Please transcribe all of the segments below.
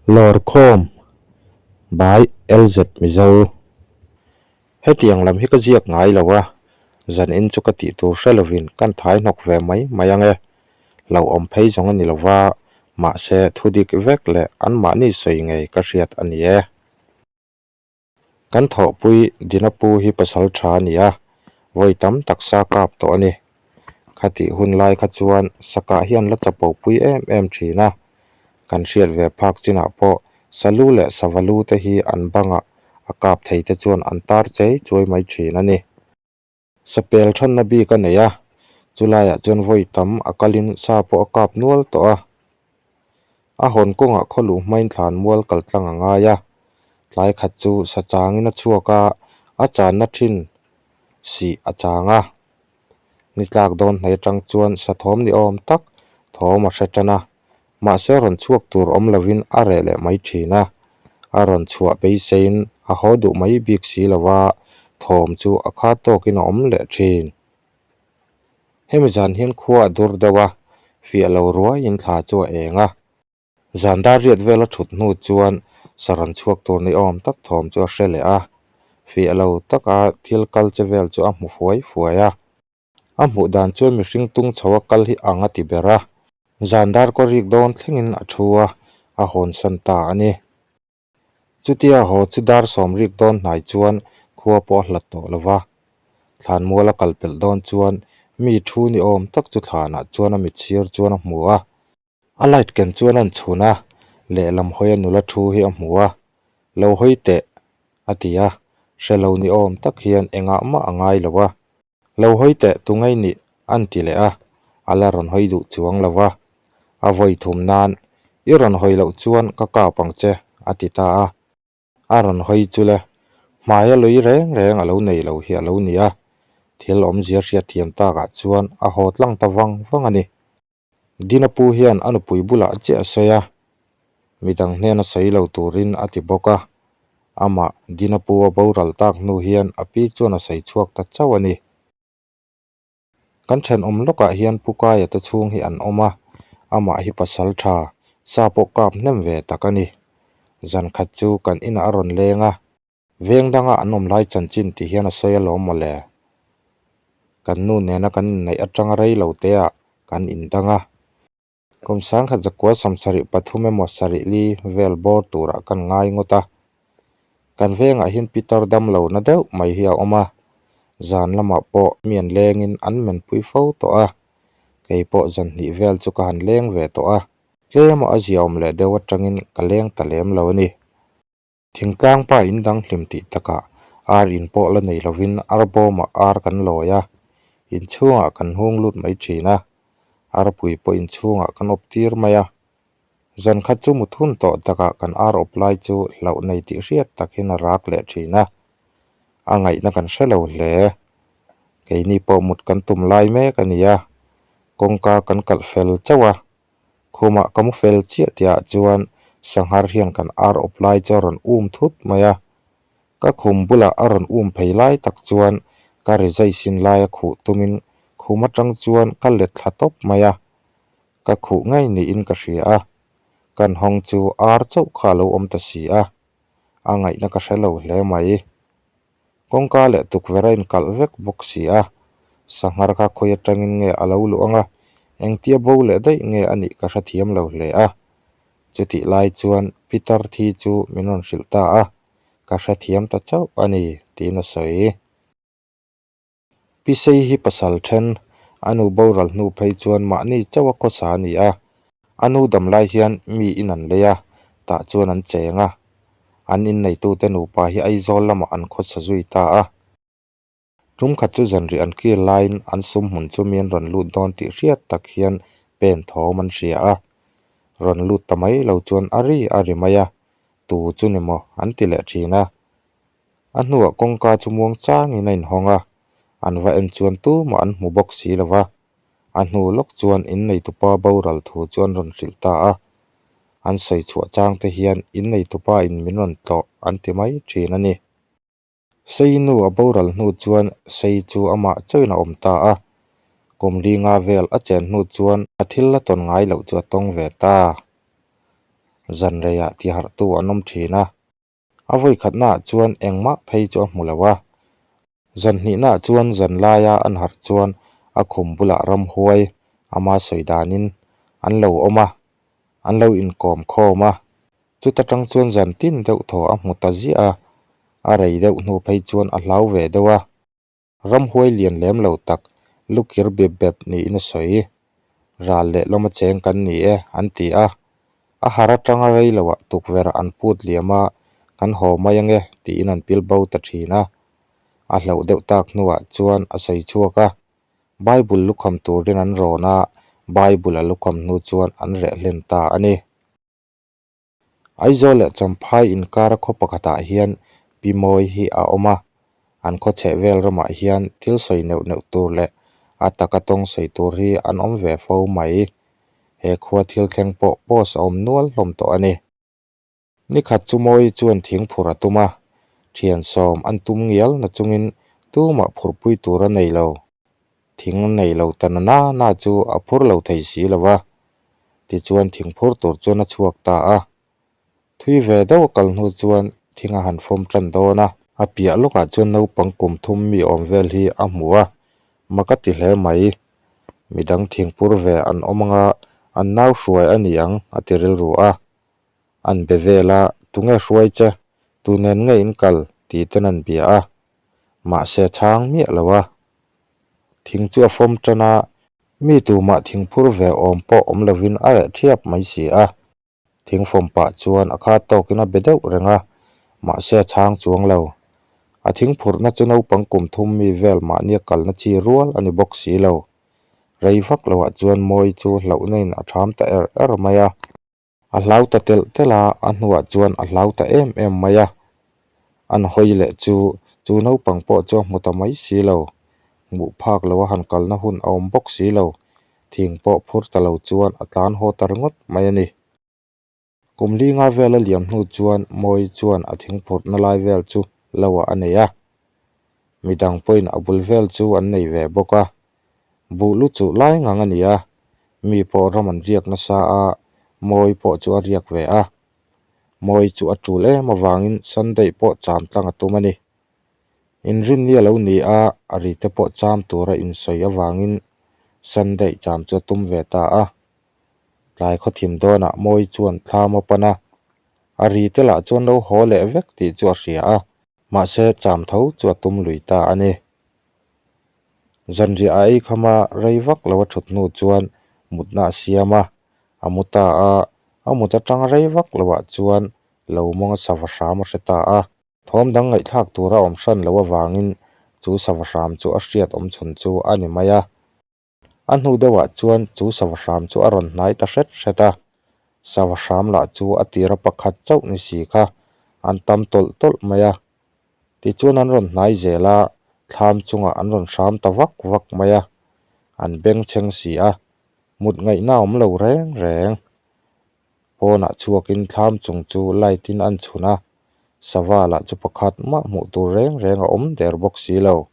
Lawrkhawm by LZ Mizo. Hetiang lam hi ka ziak ngai lo a, zanin chu ka tih tur hre lovin kan thai hnawk ve mai mai ang e. Hlauhawm phei zawng a ni lo va, mahse thudik vek leh anmahni sawi ngei ka hriat a ni e. Kan thawhpui Dina pu hi pasal tha a ni a, vawi tam tak sa kap tawh a ni. Khatih hun lai kha chuan sakah hi an la chapo pui em em thin a, kan hriat ve phak chinah pawh salu leh savalu te hi an bangah a kap thei te chuan an tar chei chuai mai thin a ni. Sapel thanna bik a nei a, chulaiah chuan vawi tam a kalin sa pawh a kap nual tawh a. A hawn kawngah khaw luh hmain thlan mual kal tlang a ngai a, tlai khat chu sa changin a chhuak a, a channa thin sih a chang a. Ni tlak dawn hnai atang chuan sa thawm ni awm tak thawm a hre tan a, mahse rawn chhuak tur awm lovin a reh leh mai thin a, a rawn chhuah beiseiin a haw duh mai bik si lo a, thawm chu a khat tawkin a awm leh thin. Hemi zan hian khua a dur deuh a, fiah lo ruaiin thla chu a eng a. Zan dar riat vel a thut hnu chuan sa rawn chhuak tur ni awm tak thawm chu a hre leh a, fiah lo taka thil kal che vel chu a hmu fuai fuai a. A hmuh dan chuan mihring tung chho a kal hi ang a ti ber a, zan dar kaw rik dawn thlengin a thu a, a hawnsan ta a ni. Chutia haw chu dar sawm rik dawn hnai chuan khua pawh a hlat tawh lo va, thlanmual a kal pelh dawn chuan mi thu ni awm tak chu thlanah chuan a mit sir chuan a hmu a. A light ken chuan an chhun a, lehlam hawia nula thu hi a hmu a, Lo hawi teh, a ti a, hre lo ni awm tak hian engah mah a ngai lo a. Lo hawi teh tu ngei nih an ti leh a, a la rawn hawi duh chuang lo a. A vawi thum nan, I rawn hawi loh chuan ka kap ang che, a ti ta a. A rawn hawi chu le, hmaia lui reng reng a lo nei lo hi a lo ni a, thil awmzia hriatthiam takah chuan a haw tlang ta vang vang a ni. Dina pu hian a nupui bulah chiah a sawi a, midang hnena sawi lo turin a ti bawk a. Amah Dina pu a boral tak hnu hian a pi chuan a sawi chhuak ta chauh a ni. Kan thenawm lawkah hian Pu Kaia te chhung hi an awm a, amah hi pasal tha, sa pawh kap hnem ve tak a ni. Zan khat chu kan inah a rawn leng a, Veng danga an awm lai chanchin tih hian a sawi alawm mawle. Kan nu nena kan inneih atanga rei lo teah kan indang a. Kum sangkhat zakua sawmsarih pathum emaw sarih li vel bawr turah kan ngai ngawt a. Kan vengah hian Peter damlo na deuh mai hi a awm a. Zan lamah pawh mi an lengin an menpui fo tawh a. Kei pawh zan hnih vel chu ka han leng ve tawh a. Tlemaw a ziaawm leh deuh atangin ka leng ta lem lo a ni. Thingtlang pa in dang hlim tih takah ar in pawh la nei lovin ar bawmah ar kan lawi a, inchhungah kan hung lut mai thin a, arpui pawh inchhungah kan awp tir mai a. Zan khat chu mut hun tawh takah kan ar awp lai chu hlauh nei tih hriat takin a rak leh thin a, a ngaihna kan hre lo hle. Keini pawh mut kan tum lai mek a ni a, kawngka kan kalh fel chauh a, Khumah ka mu fel chiah tihah chuan sanghar hian kan ar awp lai chu a rawn um thut mai a. Ka khum bulah a rawn um phei lai tak chuan ka rizai sin laia khuh tumin khum atang chuan ka let thla tawp mai a. Ka khuh ngei niin ka hria a. Kan hawng chu ar chauh kha a lo awm ta si a. A ngaihna ka hre lo hle mai. Kawngka leh tukverh a inkalh vek bawk si a, sanghar kha khawi atangin nge a lo luh ang a, engtia bo leh daih nge a nih ka hrethiam lo hle a. Chutih lai chuan Peter thi chu min rawn hrilh ta a, ka hrethiam ta chauh a ni, tiin a sawi. Pisei hi pasal then, a nu boral hnu phei chuan mahni chauh a khawsa a ni a. A nu dam lai hian mi in an lei a, tah chuan an cheng a. An inneitute nupa hi Aizawl lamah an khawsa zui ta a. Tum khat chu zanriah an kir laiin an sum hmun chu mi an rawn lut dawn tih hriat tak hian pen thawm an hria a. Rawn lut ta mai lo chuan a ri a ri mai a, tu chu ni maw an ti leh thin a. A hnuah kawngka chu muang changin a inhawng a, an va en chuan tumah an hmu bawk si lo va. A hnu lawk chuan inneitupa boral thu chu an rawn hrilh ta a. An sawi chhuah chang te hian inneitupa in min rawn tlawh an ti mai thin a ni. Sei nu a boral hnu chuan Sei chu amah chauhin a awm ta a. Kum li nga vel a chen hnu chuan a thil la tawn ngai loh chu a tawng ve ta. Zan reiah tiharhtu an awm thin a. A vawi khatnaah chuan engmah phei chu a hmu lo a. Zan hnihnaah chuan zan laia an harh chuan a khum bulah ramhuai ama sawi danin an lo awm a, an lo inkawm khawm a. Chuta tang chuan zan tin deuh thaw a hmu ta ziah a, a rei deuh hnu phei chuan a hlau ve deuh a. Ramhuai lian lem lo tak lukir bep bep niin a sawi. Ral leh lawma cheng kan ni e, an ti a. A har atanga rei loah tukverh an put liam a, kan haw mai ange tiin an pil bo ta thin a. A hlauh deuh tak hnuah chuan a sawi chhuak a. Bible lukham turin an rawn a, Bible a lukham hnu chuan an reh hlen ta a ni. Aizawl leh Champhai inkara khaw pakhatah hian Pi Mawi hi a awm a, an khaw chheh vel ramah hian thil sawi neuh neuh tur leh a taka tawng sawi tur hi an awm ve fo mai. He khua thil thleng pawh post a awm nual hlawm tawh a ni. Nikhat chu Mawi chuan thing phur a tum a, thian sawm an tum ngial na chungin tumah phurpui tur a nei lo. Thing nei lo ta na na na chu a phur lo thei si lo a, tichuan thing phur tur chuan a chhuak ta a. Thui ve deuh a kal hnu chuan thing a han fawm tan dawn a. A piah lawkah chuan naupang kum thum mi awm vel hi a hmu a, mak a ti hle mai. Midang thing phur ve an awm anga an nau hruai a ni ang a ti rilru a. An be vel a, tunge hruai che, tu nen nge in kal tih ten an bia a. Mahse a chhang miah lo a. Thing chu a fawm tan a, mi tumah thing phur ve awm pawh awm lovin a reh thiap mai si a. Thing fawm pah chuan a khat tawkin a be deuh reng a, mahse a chhang chuang lo. A thing phurhna chu naupang kum thum mi vel mahnia kalna chi rual a ni bawk si lo. Rei vak loah chuan Mawi chu hlauhna in a ṭham ta er er mai a. A hlau ta telh telh a, a hnuah chuan a hlau ta em em mai a. An hawi leh chu, chu naupang pawh chu a hmu ta mai si lo. Hmuh phak lo a han kalna hun a awm bawk si lo. Thing pawh phur ta lo chuan a tlan haw ta ringawt mai a ni. Kum li nga vel a liam hnu chuan Mawi chuan a thing phurhna lai vel chu lo ah a nei a. Midang pawhin a bul vel chu an nei ve bawk a. Buh lu chuh lai ngang a ni a, mi pawh ram an riak nasa a, Mawi pawh chu a riak ve a. Mawi chu a tul em avangin Sunday pawh cham tlang a tum a ni. Inrinni a lo ni a, a ri te pawh cham tura insawi avangin Sunday cham chu a tum ve ta a. Tlai khawthim dawnah Mawi chuan thlam a pan a, a ri te lah chuan lo haw leh vek tih chu a hria a. Mahse cham tho chu a tum lui ta a ni. Zanriah a ei kham a, rei vak lo a thut hnu chuan mutna a siam a, a mu ta a, a mut atang rei vak loah chuan lo mawnga sava hram a hre ta a. Thawm dang ngaihthlak tur a awm hran loh avangin chu sava hram chu a hriat awm chhun chu a ni mai a. A hnu deuhah chuan chu sava hram chu a rawn hnai ta hret hret a, sava hram lah chu a tira pakhat chauh ni si kha an tam tawlh tawlh mai a. Tichuan an rawn hnai zel a, thlam chungah an rawn hram ta vak vak mai a, an bengchheng si a, mut ngaihna a awm lo reng reng. Pawnah chhuakin thlam chung chu light in an chhun a, sava lah chu pakhat mah hmuh tur reng reng a awm der bawk si lo.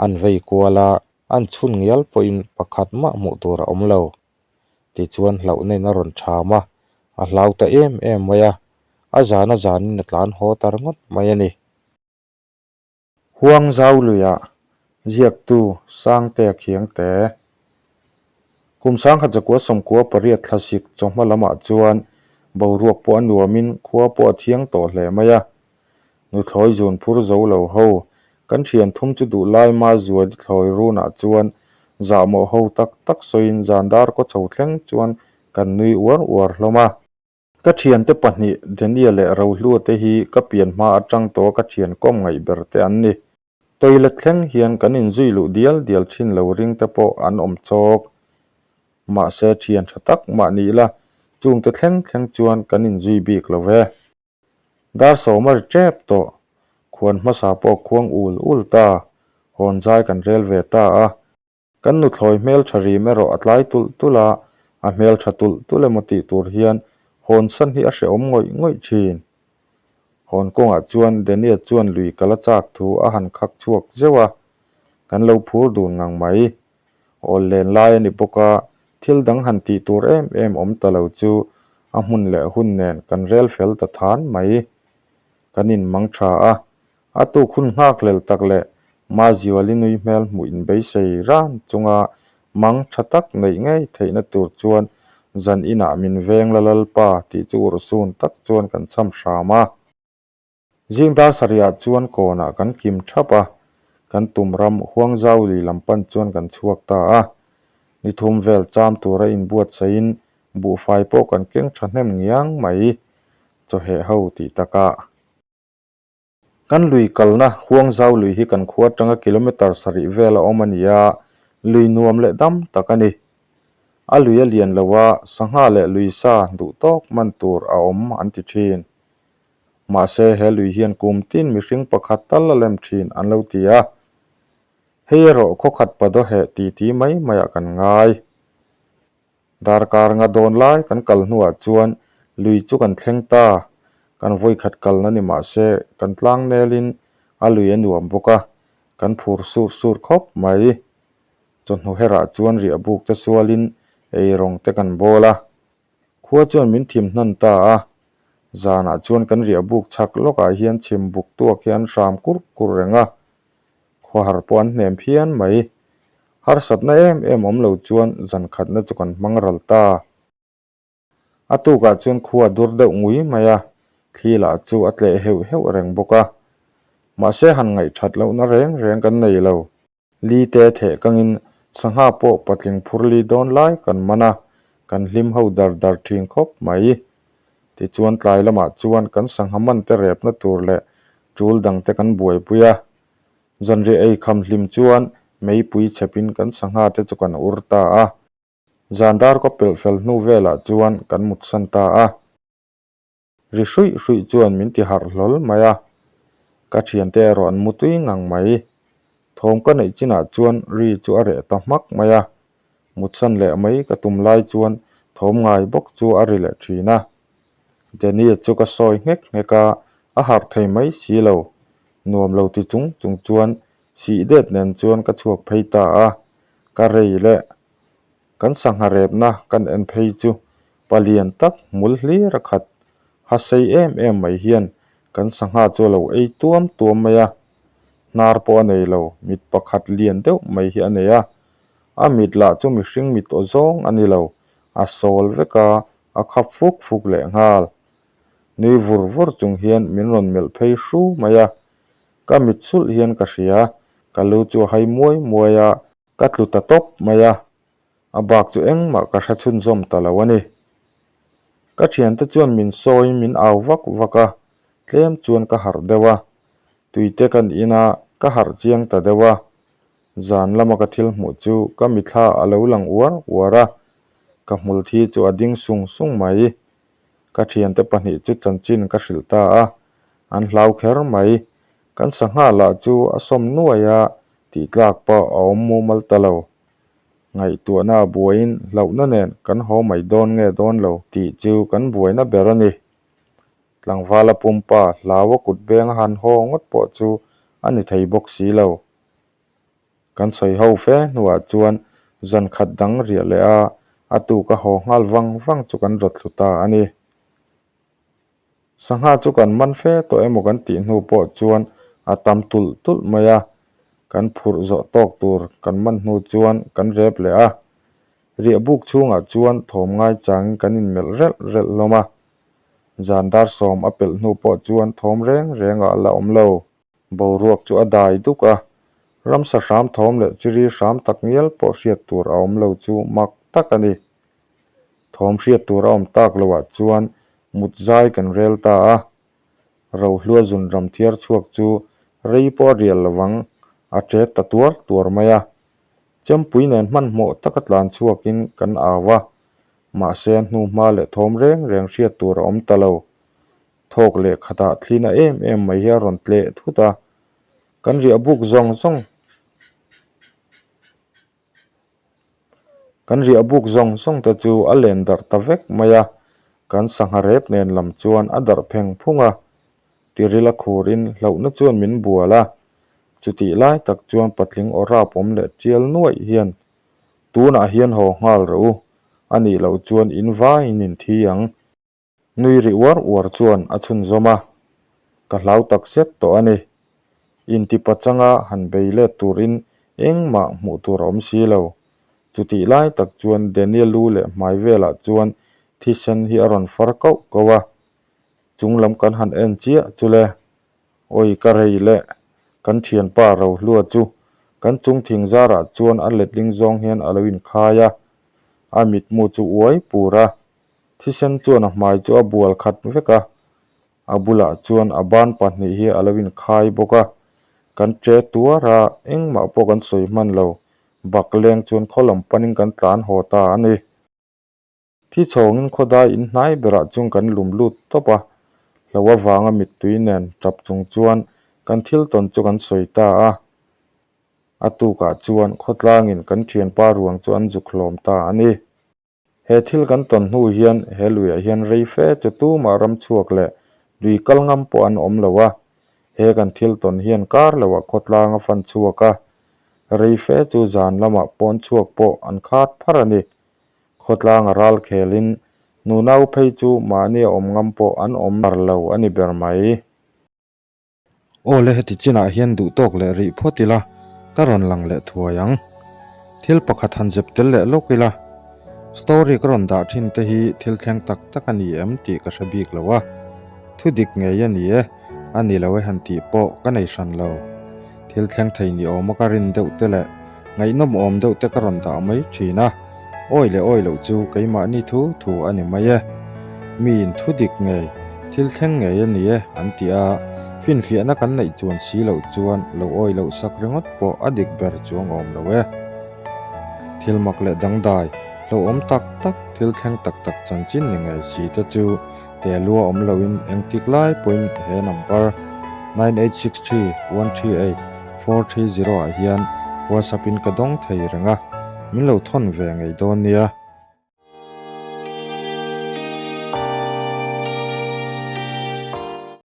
An vei kual a, an chhun ngial pawhin pakhat mah hmuh tur a awm lo. Tichuan hlauhna in a rawn ṭham a, a hlau ta em em mai a, a zan a zanin a tlan haw ta ringawt mai a ni. Huang zau luiah ziaktu Sangtea Khiangte Kum sangkhat zakua sawmkua pariat thlasik chawhma lamah chuan boruak pawh a nuamin khua pawh a thiang tawh hle mai a. Nuthlawi zun phur zo lo ho, kan thian thum chu duh lai ma zuali thlawi runah chuan zahmawh ho tak tak sawiin zan dar kaw chho thleng chuan kan nui uar uar hlawm a. Ka thiante pahnih Daniel leh Rohlua te hi ka pian hma atang tawha ka thian kawm ngaih ber te an ni. Toilet thleng hian kan inzui luh dial dial thin lo ring te pawh an awm chawk. Mahse thian tha tak mah ni ila chungte thleng thleng chuan kan inzui bik lo ve. Dar sawm a ri tep tawh. Khuan hmasa pawh khuang ul ul ta. Hawn zai kan rel ve ta a. Kan nuthlawi hmeltha rim erawh a tlai tulh tulh a, a hmeltha tulh tulh emaw tih tur hian hawn san hi a hrehawm ngawih ngawih thin. Hawn kawngah chuan Daniel chuan lui kal a chak thu a han khak chhuak zeuh a, kan lo phur dun ngang mai. Awl len lai a ni bawk a, thil dang han tih tur em em awm ta lo chu A hmun leh hun nen kan rel fel ta than mai. Kan inmang tha a, a tuk hun nghakhlel tak leh Mazuali nui hmel hmuh inbeisei ran chunga mang tha tak neih ngei theihna tur chuan zan inah min veng la Lalpa tih chu urhsun tak chuan kan cham hram a. Zing dar sarihah chuan kawnah kan kim thap a, kan tum ram Huangzau lui lam pan chuan kan chhuak ta a. Ni thum vel cham tura inbuatsaihin buhfai pawh kan keng thahnem ngiang mai, chawheh ho tih takah. Kan lui kalna Huangzau lui hi kan khua atanga kilometre sarih vel a awm a ni a, lui nuam leh dam tak a ni. A lui a lian lo a, sangha leh lui sa duh tawk man tur a awm an ti thin. Mahse he lui hian kum tin mihring pakhat tal a lem thin an lo ti a. Hei erawh khawkhat padaw heh titi mai maiah kan ngai. Darkar nga dawn lai kan kal hnuah chuan lui chu kan thleng ta. Kan vawikhat kalna ni mah se kan tlang nelin a lui a nuam bawk a, kan phur sur sur khawp mai. Chawhnu herah chuan riahbuk te sualin eirawng te kan bawl a. Khua chuan min thim hnan ta a, zanah chuan kan riahbuk chhak lawkah hian chhim buk tuak hi an hram kur kur reng a, Khawhar pawh an hnem phian mai. Harsatna em em awm lo chuan zan khatna chu kan hmang ral ta. A tukah chuan khua dur deuh ngui mai a, thli lah chu a tleh heuh heuh reng bawk a. Mahse han ngaihthat lohna reng reng kan nei lo. Li te theh kangin sangha pawh patling phur li dawn lai kan man a, kan hlim ho dar dar thin khawp mai. Tichuan tlai lamah chuan kan sangha man te repna tur leh tul dang te kan buaipui a. Zanriah ei kham hlim chuan meipui chhepin kan sangha te chu kan ur ta a. Zan dar kaw pelh fel hnu velah chuan kan mutsan ta a. Ri hruih hruih chuan min ti harh hlawl mai a, ka thiante erawh an mu tui ngang mai. Thawm ka neih chinah chuan ri chu a reh ta hmak mai a, mutsan leh mai ka tum lai chuan thawm ngai bawk chu a ri leh thin a. Daniel chu ka sawi nghek nghek a, a harh thei mai si lo. Nuam lo ti chung chung chuan sih det nen chuan ka chhuak phei ta a, ka rei leh Kan sangha repna kan en phei chu palian tak hmul hlir a khat. Ha sei em em mai hian kan sangha chu a lo ei tuam tuam mai a. Hnar pawh a nei lo, mit pakhat lian deuh mai hi a nei a. A mit lah chu mihring mit aw zawng a ni lo, a sawl vek a, a khap fuk fuk leh nghal. Nui vur vur chung hian min rawn melh phei hru mai a. Ka mit sulh hian ka hria, ka lu chu a hai muai muai a. Ka tlu ta tawp mai a, a bak chu engmah ka hre chhunzawm ta lo a ni. Ka thiante chuan min sawiin min au vak vak a, tlem chuan ka harh deuh a, tuite kan in a, ka harh chiang ta deuh a. Zan lama ka thil hmuh chu ka mithla a lo lang uar uar a, ka hmul thi chu a ding sung sung mai. Ka thiante pahnih chu chanchin ka hrilh ta a, an hlau kher mai. Kan sangha lah chu a sawm nuai a, tih tlak pawh a awm mumal ta lo. Ngaihtuahna a buaiin hlauhna nen kan haw mai dawn nge dawn lo tih chu kan buaina ber a ni. Tlangvala pumpa hlaua kut beng a han haw ngawt pawh chu a ni thei bawk si lo. Kan sawi ho fe hnuah chuan zan khat dang riah leh a, a tuk a haw nghal vang vang chu kan rawt thlu ta a ni. Sangha chu kan man fe tawh emaw kan tih hnu pawh chuan a tam tulh tulh mai a, kan phurh zawh tawk tur kan man hnu chuan kan rep leh a. Riahbuk chhungah chuan thawm ngai changin kan inmelh relh relh hlawm a. Zan dar sawm a pelh hnu pawh chuan thawm reng rengah a la awm lo. Boruak chu a dai duk a, ramsa hram thawm leh chiri hram tak ngial pawh hriat tur a awm lo chu mak tak a ni. Thawm hriat tur a awm tak loah chuan mut zai kan rel ta a. Rohlua zun ram thiar chhuak chu rei pawh a rial lovang, a ṭet ta tuar tuar mai a. Chempui nen hmanhmawh taka tlan chhuakin kan au a, mahse a hnuhma leh thawm reng reng hriat tur a awm ta lo. Thawk leh khatah thlina em em mai hi a rawn tleh thut a, kan riah buk zawng zawng Kan riah buk zawng zawng te chu a len darh ta vek mai a, kan sangha rep nen lam chuan a darh pheng phung a, tiril a khurin hlauhna chuan min bual a, chutih lai tak chuan patling aw rap awm leh tial nuaih hian tunah hian haw nghal rawh u, a nih loh chuan in vaiin in thi ang. Nui ri uar uar chuan a chhunzawm a, Ka hlau tak zet tawh a ni. Inti pachanga han bei let turin engmah hmuh tur a awm si lo. Chutih lai tak chuan Daniel lu leh hmai velah chuan thisen hi a rawn far kauh kauh a. Chung lam kan han en chiah chu le. Awi ka rei leh kan thianpa Rohlua chu kan chung thing zarah chuan a letling zawng hian a lo inkhai a, a mitmu chu uai pur a. Thisen chuan a hmai chu a bual khat vek a, a bulah chuan a ban pahnih hi a lo inkhai bawk a, kan che tuar a, engmah pawh kan sawi hman lo, bak leng chuan khaw lam panin kan tlan haw ta a ni. Thi chhawngin khawdai in hnai berah chuan kan lum lut tawp a, hlo avanga mittui nen tap chung chuan kan thil tawn chu kan sawi ta a. A tukah chuan khawtlangin kan thianpa ruang chu an zuk hlawm ta a ni. He thil kan tawn hnu hian he luiah hian rei fe chu tumah ram chhuak leh lui kal ngam pawh an awm lo a, he kan thil tawn hian kar loah khawtlang a fan chhuak a, rei fe chu zan lamah pawn chhuak pawh an khat phar a ni. Khawtlang a ral khelin nunau phei chu mahni a awm ngam pawh an awm bar lo a ni ber mai. Aw le heti chinah hian duh tawk leh rih phawt ila ka rawn lang leh thuai ang. Thil pakhat han zep tel leh lawk ila, story ka rawn dah thin te hi thil thleng tak tak a ni em tih ka hre bik lo a, thu dik ngei a ni e, a ni lo e han tih pawh ka nei hran lo. Thil thleng thei ni awma ka rin deuh te leh ngaihnawm awm deuh te ka rawn dah mai thin a, awi leh awi loh chu keimahni thu thu a ni mai e. Miin thu dik ngei, thil thleng ngei a ni e an ti a, finfiahna kan neih chuan si loh chuan lo awi loh sak ringawt pawh a dik ber chuang awm lo e. Thil mak leh dangdai, hlauhawm tak tak, thil thleng tak tak chanchin ni ngei si te chu Telua awm loin engtik lai pawhin he number 9863138430 ah hian WhatsApp in ka dawng thei reng a, min lo thawn ve ngei dawn nia.